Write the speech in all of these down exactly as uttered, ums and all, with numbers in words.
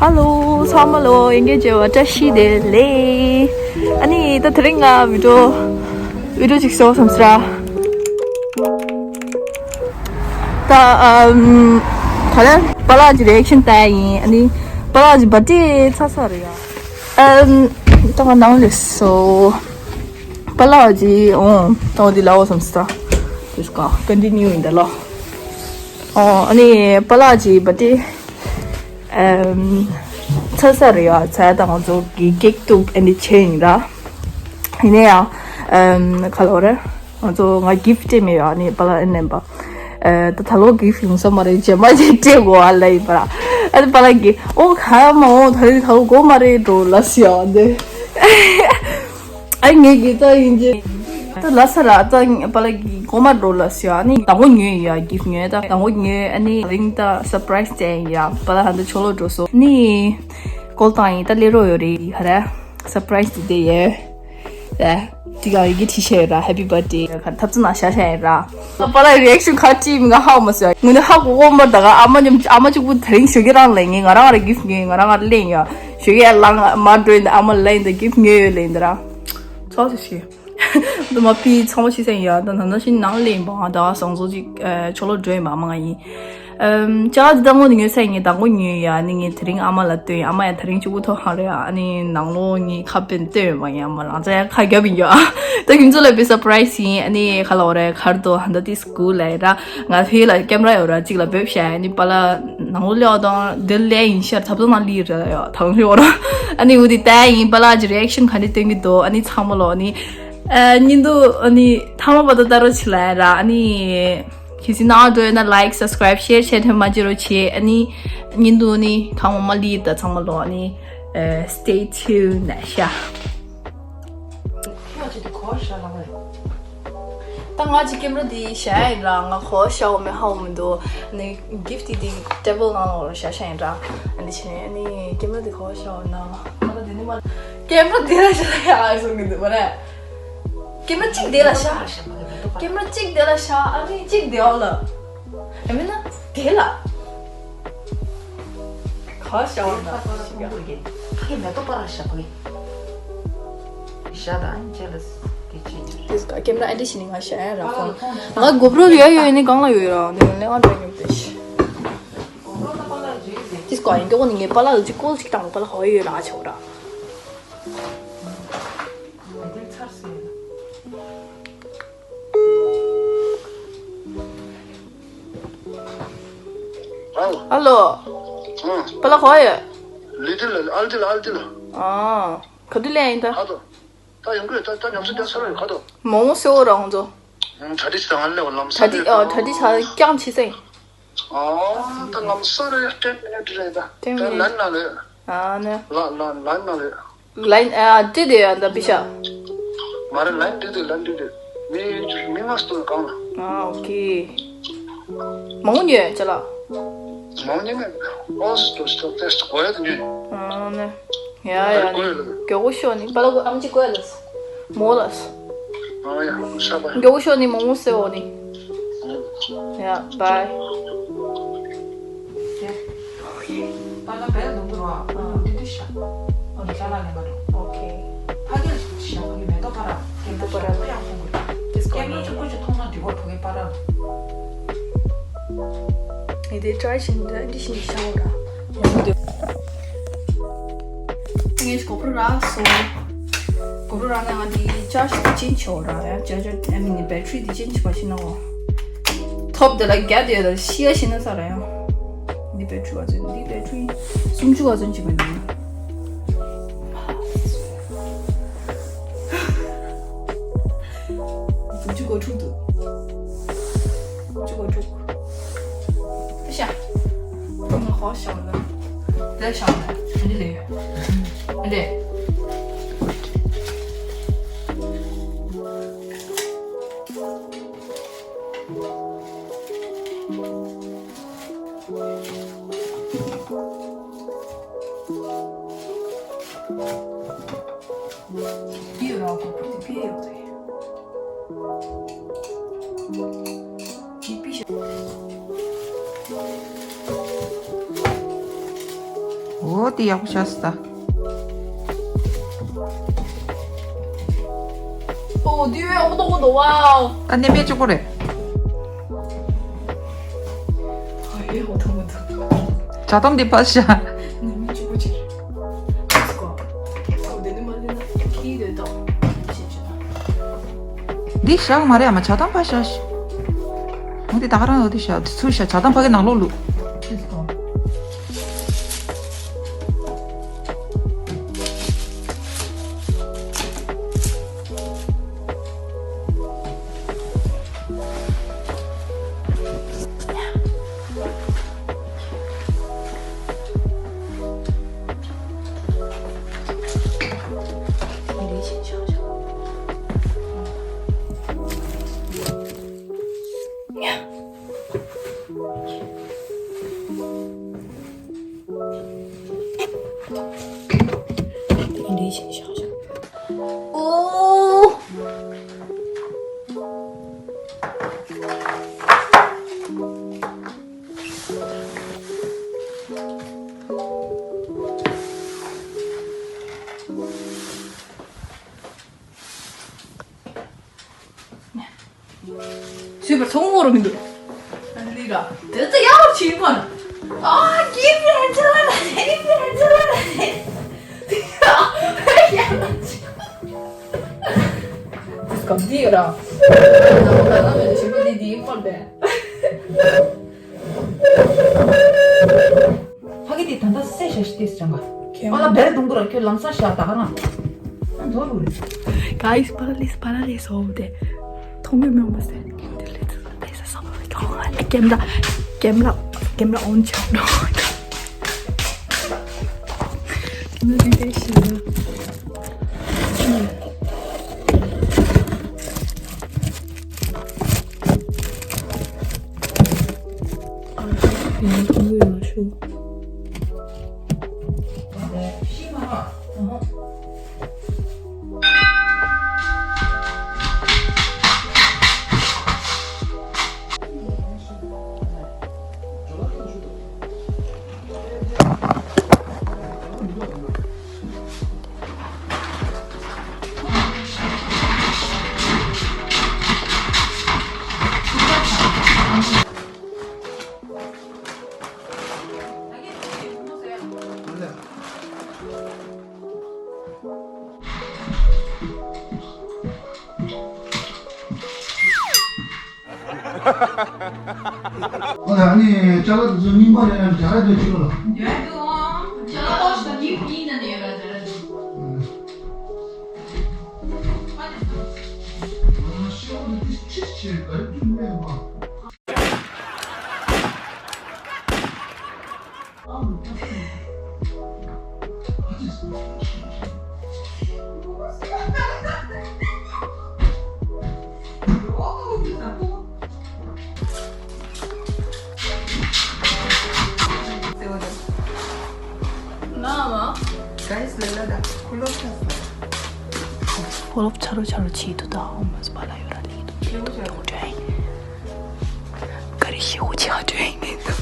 ཧ་ལོ། ཚང་མ་ལོ་ཡིན་གྱི་བྱས་པ་བཀྲ་ཤིས་བདེ་ལེགས། ཨ་ནི་ད་དེ་རིང་ང་བི་ཌིའོ་བི་ཌིའོ་ཅིག་བཟོ་བསམ་སྲ། ད་ཨམ་ག་རེ་པཱ་ལགས་ཀྱི་རི་ཨེག་ཤན་ལྟ་ཡ་ཡིན། ཨ་ནི་པཱ་ལགས་ཀྱི་བར་ཐི་ཌེ་ཚར་ཚར་རེད་ཡ། ཨམ་ད་ང་ནང་ལས་སོ། པཱ་ལགས་ཀྱི་ཨོ་ད་འོ་དེ་ལའོ་བསམ་སྲ། དེ་སྐ་ཀོན་ཊི་ནིའུ་ཡིན་ད་ལོ། ཨོ་ཨ་ནི་པཱ་ལགས་ཀྱི་བར་ཐི་ཌེ། ཚར་ཚར་རེད་ཡ། ཚར་ད་ང་ཚོ་གི་ཀེག་ཐུག་ཨ་ནི་ཆེ་ཡིན་ར། ཡིན་ན་ཡང་ཨམ་ག་ལབ་རེད། ང་ཚོ་ང་གིཕ་སྤྲད་མེད་ཡ། ཨ་ནི་པཱ་ལགས་ཨ་ནེམ་པ། ཨ་ད་ད་ལོ་གིཕ་ཡོང་ས་མ་རེད། རྗེས་མ་ཅིག་སྤྲད་དགོས་ཨ་ལབ་ཡིན་པ་ར། ཨ་ནི་པཱ་ལགས་ཀྱིས་ཨོ་ག་མ་འོང་། ད་རེས་ད་ལོ་དགོས་མ་རེད་འགྲོ་ལབ་སོང་ཡ། འདི། ཨ་ངེད་ཀྱི་ད་ཡིན་གྱི། ད་ལ་ས་ར་ད་པཱ་ལགས་ཀྱི་གོ་མ་འགྲོ་ལ་ཟེར། ཨ་ནི་དང་པོ་ཉོས་ཡ། གིཕ་ཉོས། ད་དང་པོ་ཉོས། ཨ་ནི་རིང་ད་སར་པ་རའི་སི་བྱས་ཡ། པཱ་ལགས་ཧ་འདི་ཆོ་ལོ་འགྲོ་སོང་། ནི་ཀོལ་བཏང་ཡིན། ད་སླེབས་རོགས་ཡོད་རེད། ཧ་ར་སར་པ་རའི་སི་དེ་ཡོད། ད་དེ་ག་ཡི་གེ་བྲིས་བཞག་ཡོད་ར། ཧེ་པི་བར་ཐི་ཌེ། ཁ་ཐབ་ཚང་ན་བཞག་བཞག་ཡོད་ར། པཱ་ལགས་རི་ཨེག་ཤན་ག་ཅི་མི་ང་ཧ་མ་སོང་། ངུ་ནི་ཧ་གོ་གོ་མ། ད་ག་ཨ་མ་ཉམ་ཨ་མ་གཅིག་པུ་དེ་རིང་ཞོགས་ཀས་རང་ལེན་ངེས། ང་རང་ར་གིཕ་ཉོས། ང་རང་ང་ལེན་ཡ། ཞོགས་ཀས་ལངས་མ་འགྲོ་ཡིན། ད་ཨ་མ་ལེན་ད་གིཕ་ཉོས་ཡོད་ལེན་ད་ར། ཚོགས་སུ་ཤི། ད་མ་ཕི་ཚང་མ་ཤི་སེང་ཡ། ད་ན་ན་ཤི་ནང་ལེན་པ་ང་ད་བཟང་བཟོ་ཅིག་ཆོ་ལོ་འགྲོ་ཡིན་པ་མ་ང་ཡིན། ཅ་ཅི་ད་ངོ་ནི་ངོ་སེང་ངེས་དང་པོ་ཉོས་ཡ། ནི་ངས་དེ་རིང་ཨ་མ་ལ་སྟོན། ཨ་མ་ཡ་དེ་རིང་གཅིག་པུ་ཐོག་ཧང་རེད་ཨ། ནི་ནང་ལོ་ངས་ཁ་པན་སྟོན་མ་ཡ། མ་རང་ཅ་ཡ་ཁ་རྒྱབ་ཡིན་ཡ། ད་ཁྱིམ་ཚོ་ལ་བི་སར་པ་རའི་སི་ཡིན། ཨ་ནི་ཁ་ལ་འོ་རེ་ཁར་དོ་ཧ་འདི་སྐུ་ལ་ཡ་ར། ང་ཕི་ལ་ཀེམ་ར་ཡོད་ར། གཅིག་ལ་བེབ་ཤ། ཨ་ནི་པཱ་ལགས་ནང་ལོ་ལེའོ་དང་དེ་ལེ་ཡིན་ཤར་ཐབ་ཐོ་ནང་ལི་ར་ཡ་ཐང་ལེའོ་ར། ཨ་ནི་འུ་དི་ལྟ་ཡིན། པཱ་ལགས་ཀྱི་རི་ཨེག་ཤན་ག་འདྲ་སྟོན་གི་འདུག་ཨ་ནི་ཚང་མ་ལོ་ཨ་ནི། ཨ་ཉིན་དུ་ཨ་ནི་ཐ་མ་བ་ད་ལྟ་རོ་ཆི་ལ་ར། ཨ་ནི་གལ་སྲིད་ནང་འགྲོ་ཡོད་ན་ལའིཀ་སབ་སི་ཀ་རའིབ་ཤེར་ཆེ་ཐོན་མ་བརྗེད་རོགས་བྱེད། ཨ་ནི་ཉིན་དུ་ཨ་ནི་གང་མང་མ་ལི་ད་ཚང་མ་ལོ་ཨ་ནི་སི་ཊེ་ཊིའུན་ན་ཤ། ད་ང་ཅི་ཀེམ་ར་འདི་བཞག་ཡིན་ར། ང་གོ་ཤ་འོ་མེ་ཧ་འོ་མི་འདུག་ཨ་ནི་གིཕ་འདི་ཏེ་བི་ལི་ནང་ལོགས་ལ་བཞག་བཞག་ཡིན་ར། ཨ་ནི་ཕྱིན་ཨ་ནི་ཀེམ་ར་འདི་གོ་ཤ་འོ་ན་ང་ད་འདི་ནི་མ་ཀེམ་ར་འདི་ར་བཞག་ཡ་ཨ་སོང་གི་འདུག་མ་རེད། ཀེམ་ར་གཅིག་དེ་ལ་བཞག་ཀེམ་ར་གཅིག་དེ་ལ་བཞག་ཨ་ནི་གཅིག་དེ་འོག་ལ། ཨ་མིན་ན་དེ་ལ། ག་ཤ་བ་ན་ཤི་ག་ཕ་གི་མེ་ཏོག་པ་ར་ཤ་ཕ་གི། ཤ་དང་ཅེ་ལ་སི་དེ་ཅི་ཅི། དེ་སྐ་ཀེམ་ར་ཨ་འདི་ཤི་ནི་ང་ཤ་ཡ་ར་ཁོང་། ང་གོ་པྲོ་ཡོད་ཡོད་ནི་གང་ལ་ཡོད་ར་འདི་ལ་ལེ་ང་འདྲ་ཉོབ་དེ་ཤི། དེ་སྐ་ཡིན་གོ་ནི་ངའི་པཱ་ལགས་ལ་ཅི་ཀོལ་ཅིག་བཏང་པཱ་ལགས་ཧོ་ཡོད་ར་ཆོག་ར། ཨ་ལོ། ཨ་ལོ། ཨང་། པཱ་ལགས་ག་པར་ཡོད། ལི་ཏི་ལ་ཨལ་ཏི་ལ་ཨལ་ཏི་ལ། ཨ། ག་དུས་སླེབས་ཡིན་ད། ཁ་དོ། ད་ཡོང་གི་ཡོད་ད་ད་ཉམས་སུ་བསྡད་ས་ར་ཡོད་ཁ་དོ། མོག་མོག་སེ་འོ་ར་ཧོང་ཚོ། ཨང་གྲ་སྒྲིག་བྱེད་ང་སླེབས་ལམ་སང་གྲ་སྒྲིག་ཨ་གྲ་སྒྲིག་བྱ་རྐྱང་བྱེད་སེང་། ཨ་ད་ལམ་སང་རེད་ཡ་ཊེན་མི་ནིཊ་རེད་ད། ཊེན་མི་ནིཊ། ད་ལན་ན་རེད། ཨ་ནི། ལ་ལ་ལན་ན་རེད། ལན་ཨ་ཏི་དེ་ཡ་འདི་པི་ཤ། མ་རེད་ལན་ཏི་དེ་ལན་ཏི་དེ། མི་མི་མ་སྟོན་གང་ལ། ཨ་ཨོ་ཁེ། མང་ཉོས་ཅ་ལག་མང་ཉོས་མེད། ཨོ་སི་ཏོ་སི་ཏོ་ཏེ་སི་གོ་ཡ་དེ་ཉོས། ཨ་ནི། ཡ་ཡ་ནི། མགྱོགས་པོ་ཤོག་ནི་པཱ་ལགས་ཨམ་ཅི་གོ་ཡ་ལ་སི། མོ་ལ་སི། ཨ་ཡ་ཤ་པ། མགྱོགས་པོ་ཤོག་ནི་མོ་མོ་སེ་འོ་ནི། ཡ་བའི། པཱ་ལགས་བལ་ལུང་དུ་རོ། འདི་འདི་ཤ། འདི་ཅ་ལག་ལེན་པ་རོ། ཨོ་ཁེ། ཕ་གིར་ཤ་ཕ་གི་མེ་ཏོག་པ་ར། མེ་ཏོག་པ་ར། ཀེམ་ཅི་ཀུ་ཅི་མཐོང་ན་འདི་བོ་ཕ་གི་པ་ར། ངས་དེ་ཊ་རའི་བྱེད་འདི་འདི་བཞིན་ཤ་འོ་ར། ངས་གོ་པར་རག་སོང་། གོ་པར་རག་ན་ང་འདི་ཅར་ཇི་འདི་ཅན་ཆོ་ར་ཡ། ཅར་ཇར་ཨ་མིན་ནི་བེ་ཊ་རི་འདི་ཅན་ཆོ་བ་ཞིག་ན་འོ། ཐོབ་དེ་ལ་རྒྱ་དེ་ལ་ཤི་ཡ་ཤི་ན་ས་ར་ཡ། འདི་བེ་ཊ་རི་བ་ཚོན་འདི་བེ་ཊ་རི་སུམ་ཅུ་བ་ཚོན་ཅི་མ་འདི། སུམ་ཅུ་གོ་དྲུག་འདུག་སུམ་ཅུ་གོ་དྲུག་ཤ། ང་ཧོ་ཤ་ལ། དེ་ཤ་ལ། འདི་ལས། འདི། འདི་ར་གོ་པ་འདི་ཕི་ཡོད་རེད། འདི་པི་ཤ། འོ་དེ་ཡག་པོ་བཞག་སོང་ད། ཨོ་དེ་བས་ཨོ་ཏོ་ཨོ་ཏོ་ཝའོ། ད་ནེམ་ཡས་གཅིག་པོ་རེད། ཨ་ཡེ་ཨོ་ཏོ་ཨོ་ཏོ། ཇ་དམ་དེ་ཕར་བཞག། ནེམ་ཡས་གཅིག་པོ་ཅིག་རེད། ཨོ་དེ་ནི་མ་ལེན་ན་ཁྱི་དེ་དང་ཞེས་བྱ། འདི་བཞག་མ་རེད། ཨ་མ་ཇ་དམ་ཕར་བཞག་ཤིག་འོ་དེ་ད་ག་རང་འོ་དེ་བཞག་དེ་ཚུར་བཞག་ཇ་དམ་ཕ་གི་ནང་ལོགས་བླུགས། འདི་འདྲའི་ཞིག་བཞག་བཞག་ཨོ། ཚུད་པར་ཚོང་མོ་རུ་མི་འདུག་ཨ་ལི་ར། དེ་ཚོ་ཡག་པོ་བྱེད་ཀྱི་མ་རེད། ཨ། give me a dollar, give me a dollar. དེ་སྐབས་འདི་ཡོད་ར། ང་ལ་མེད་ཞིག་པོ་འདི་འདིའི་ཁོར་དེ། ཕ་གི་དེ་ད་ལྟ་སེ་ཞག་ཤི་ཏེ་སི་ཅང་ག་ཨ་ལ་བེར་དུང་གུ་ར་ཁྱོད་ལམ་སང་ཤ་ད་ག་རང་ཨ་འདོར་རུ་རེད། Guys, པ་ར་ལིས་པ་ར་ལིས་ཨོ་དེ་མཐོང་གི་མི་འོང་བ་ཟེར། དེ་ལས་དེ་ས་ས་བ་ཐོང་ཨ་ལ་ཀེམ་ར་ཀེམ་ར་ཀེམ་ར་ཨོན་ཆགས་འགྲོ། ཀེམ་ར་དེ་དེ་ཤི་ར། ཨོ་ལ་ནི་ཅ་ལག་དེ་ཚོ་རྙིང་པ་རེད་ན་རྒྱ་ར་དེ་ཅི་ལ། ཡོད་དུ་ཨང་། ཅ་ལག་ཏོག་ཞིག་དང་ཉིན་ཉིན་ནས་ནས་ཡོད་ར་རྒྱ་ར་དེ། ཨ་ནི་ཤི་བ་ནི་དེ་ཅི་བྱེད་ག་རེ་དུ་མེད་པ། ཕོ་ལོབ་ཆ་རུ་ཆ་རུ་ཆི་དུ་ད་ཧོ་མ་སི་པ་ལ་ཡོད་ར་ལི་དུ་ཆི་དུ་དུ་དྲན། ག་རེ་ཤི་བོ་ཆ་དྲན་ནི་དུ།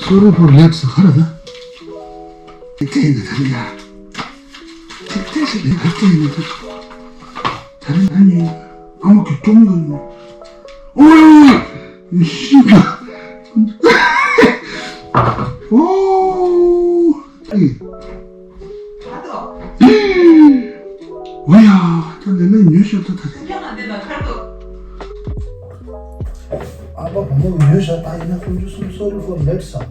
Sorry for late ཟེར་ག་རེ་ད། ཏིག་ཏིག་ཡིན་ད་ད་ཡ། ཏིག་ཏིག་ཞིག་ལས་ག་ཏིག་ཡིན་ད། ད་རེ་ན་ནི་ཨ་མ་གི་ཀྲོང་གི་ནི། ཨོ་ཡ་ཡ། ཤི་ག་ཨོ་ཨེ། ཨོ་ཡ། ད་ལེ་ལེ་ཉོས་ཤོག་ད་ད་རེ། ཨ་ཕ་བུ་མོ་ཉོས་ཤག་ད་ཡིན་ན་ཁོང་ཚོ་སུ་སོ་རི་ཧྥོར་ལེཊ་སམ།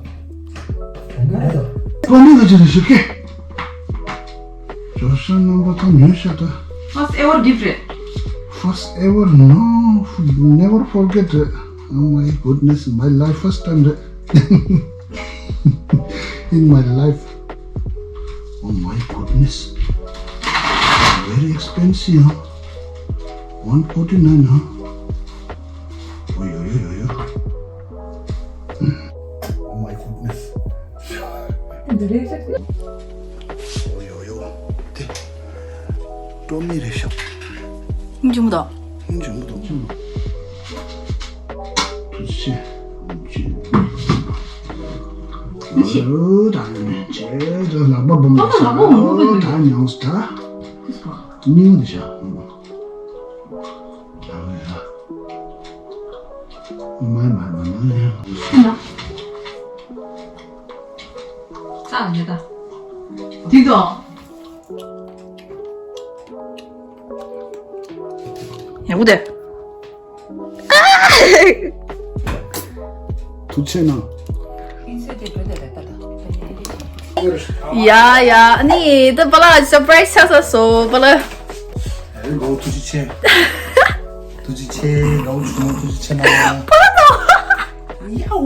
དེ་ན་ཡ་ པ་ནི་ག་ཅི་རེད་ཤོད་ཀྱི། ཇོ་ཤ་རྣམ་པ་ད་ཉོས་ཤག་ད། First ever gift རེད། First ever, no, never forget རེད། Oh my goodness, my life first time རེད། In my life. Oh my goodness. Very expensive, huh? One forty nine, huh? Oi, oi, oi, oi, oi. Oh my goodness. འདི་རེད་ཤག་ཨོ་ཡོ་ཡོ། དེ། སྤྲོ་མི་རེད་ཤག་སྙིང་རྗེ་མོ་དང་། སྙིང་རྗེ་མོ་དང་། ཐུགས་རྗེ་ཆེ། ཐུགས་རྗེ་ཆེ། ཨོ་ད་ནི་ཆེ་ད་ལག་པ་སྦོམ་ལ་ཟ་ད་ཉོངས་ད། སྙིང་རྗེ་ཆེ། མ་མ་མ་མ། ཡག་པོ་དེ། ཐུགས་རྗེ་གནང་། ཡ་ཡ། ཨ་ནི་ད་པ་ལགས་surprise ཆགས་ས་སོ་པ་ལགས། ཨེ་གོ་ཐུགས་རྗེ་ཆེ། ཐུགས་རྗེ་ཆེ། གོ་ཆུང་ཐུགས་རྗེ་ཆེ་ན། པ་ལགས་ད། ཡའོ།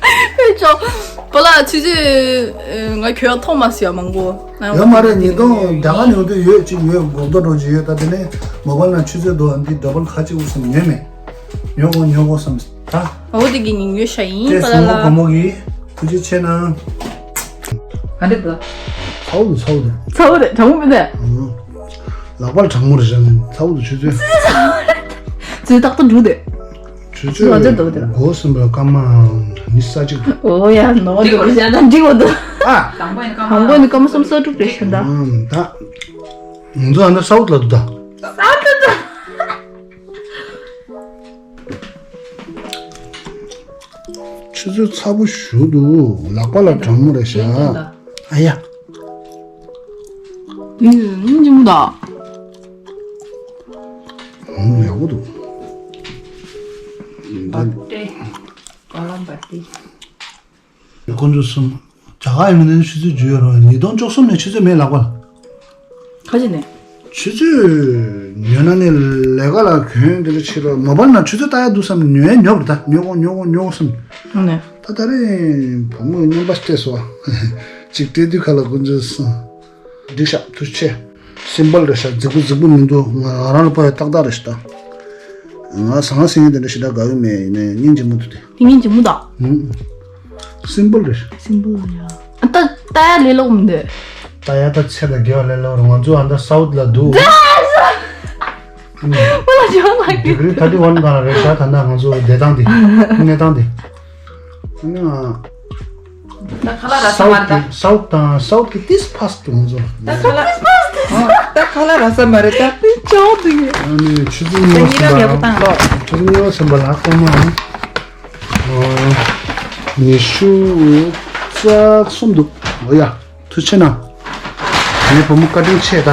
ཨེ་ཅོ། པ་ལགས་ཆུ་ཚོད། ང་ཁྱོད་ཐོག་མ་སུ་ཡ་མང་པོ། ཡོད་མ་རེད། ཉིས་སྟོང་རྒྱ་གར་ནས་འོང་དུས་ཡོད་ཅིག་ཡོད། གོ་རྡོ་འགྲོ་ཅིག་ཡོད། ད་དེ་ནས་མོ་བལ་ན་ཆུ་ཚོད་འདུག་འདི་double ཁ་ཅིག་འུ་སམ་ཉོས་མེད། ཉོ་གོ་ཉོ་གོ་སམ་ད། འོ་དེ་གི་ཉིན་ཡོད་ཤ་ཡིན་པ་ལ། ལ་གོ་མོ་གི་ཐུགས་རྗེ་ཆེ་ན། ག་འདྲ་འདུག་ཚ་བོ་འདུག་ཚ་བོ་འདུག་ཚ་བོ་རེད། གྲང་མོ་མི་འདུག་ལག་པ་ལ་གྲང་མོ་རེད་ཤག་ཚ་བོ་འདུག་ཆུ་ཚོད། ཚོད་ཏག་ཏག་འགྲོ་འདུག་ཆུ་ཚོད་ང་ཚོ་འདུག་འདུག་སྒོ་གསུམ་པ་སྐར་མ་ཉི་ཤུ་རྩ་གཅིག་འདུག་ཨོ་ཡ་ནོར་འདུག་ཞག་ད་འགྲིག་འོ་འདུག་ཨ། དང་པོ་ནི་སྐར་མ་སུམ་ཅུ་རྩ་དྲུག་རེད་ཤག་ད། ད། ང་ཚོ་ཨ་ན་སའུ་ཐི་ལ་འདུག་ད། སའུ་ཐི་ལ། ཆུ་ཚོད་ཚ་པོ་ཞུ་འདུག་ལག་པ་ལ་གྲང་མོ་རེད་ཤག་ཨ་ཡ། ཨུམ་ཅི་མོ་ད། ཨུམ་ཡག་པོ་འདུག་བ་ཏེ། ཀ་ལ་བ་ཏེ། དཀོན་མཆོག་གསུམ། རྒྱ་གར་ཡོང་ནས་ཆུ་ཚོད་བརྗོད་ཡོད་རེད། ཉིས་སྟོང་བཅུ་གསུམ་ནས་ཆུ་ཚོད་མེད་ལག་པ་ལ། ག་ཅི་ནས། ཆུ་ཚོད་ཉོས་ན་ནི་ལས་ཀ་ལ་གྱོན་དེ་ལ་ཕྱིར་རོ་མོ་བལ་ན་ཆུ་ཚོད་ལྟ་ཡ་འདུག་བསམ་ཉོས་ཉོ་བར་ད་ཉོ་གོ་ཉོ་གོ་ཉོ་གོ་བསམ། ཨ་ནས། ད་ད་རེས་བུ་མོ་རྔན་པ་སྤྲད་སོ། ཅིག་སྤྲད་དུས་ཁ་ལ་དཀོན་མཆོག་གསུམ། འགྲིག་ཤག་ཐུགས་རྗེ་ཆེ། སིམ་པལ་རེད་ཤག་རྫིག་པོ་རྫིག་པོ་མི་འདུག་ང་རང་ལ་དཔའ་ཡ་ཏག་ཏག་རེད་ཤག་ད། ང་ཟང་ཟིང་ངེ་དེ་འདྲ་ཞེ་དྲག་དགའ་ཡོད་མེད་ཡིན་ནའི་སྙིང་རྗེ་མོ་འདུག་དེ། དེ་སྙིང་རྗེ་མོ་ད། ཧུམ། སིམ་པལ་རེད་ཤག་སིམ་པལ་ཡ། ཨ་ད་ལྟ་ཡ་ལས་སླ་པོ་མི་འདུག་ལྟ་ཡ་ད་ཚེ་དང་རྒྱལ་བ་ལས་སླ་པོ་རེད། ང་ཚོ་ཨ་ད་སའུ་ཐི་ལ་འདུག་ཨོ་ལ་ཇོ་ལ་ཌི་གི་རི་ཐར་ཊི་ཝན་སྒང་ལ་རེད་ཤག་ད་ལྟ་ང་ཚོ་བསྡད་སྟངས་དེ་གནས་སྟངས་དེ། ཨ་ནི། ད་ཁ་ལག་རག་ས་མ་རེད་ད། སའུ་ཐི་དང་སའུ་ཐི་གི་ཏིས་ཕ་སི་ཏི་ང་ཚོ། ད་ཁ་ལག་ད་ཁ་ལག་རག་ས་མ་རེད་ད། ཅོག་འདུག་ཨ་ནི་ཆུ་ཚོད་གཉིས་པ་ད་ཉིན་རང་ཡག་པོ་བཏང་ལོ། ཆུ་ཚོད་གཉིས་པ་ཟིན་པ་ལ་སྐར་མ་ཉི་ཤུ་རྩ་གསུམ་འདུག་འོ་ཡ། ཐུགས་རྗེ་ཆེ་གནང་། ངའི་བུ་མོ་བཀའ་དྲིན་ཆེ་ད།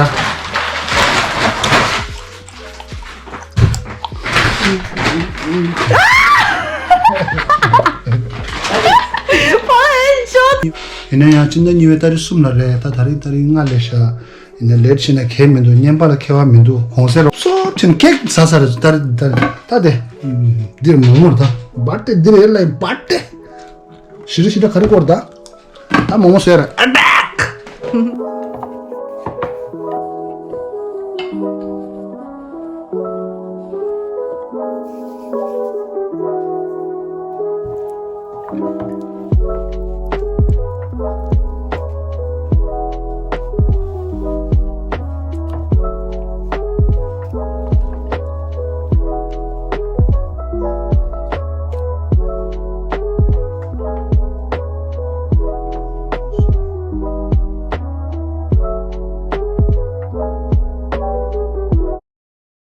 ཡིན་ན་ཡང་སྤྱི་ཟླ་གཉིས་པའི་ཏ་རིག་གསུམ་ལ་རེད། ད་ད་རིང་ཏ་རིག་ལྔ་ལས་ཤག་ཡིན་ན་ལེ་ཊི་བྱས་ན་གལ་མི་འདུག་བརྙན་པ་ལ་ཁྱད་པར་མི་འདུག་གོང་གསལ་རོགས་སོབ་ཆེན་ཀེག་ཟ་ས་རེད། ད་རེད་ད་རེད་ད་དེ། འདིར་མོག་མོག་རེད་ད། བ་ཏེ་འདིར་ཡར་ལ་བ་ཏེ། ཞི་རི་ཞི་ད་ག་རེ་སྐོར་ད། ད་མོག་མོག་ཟེར་ཨ་ཌེག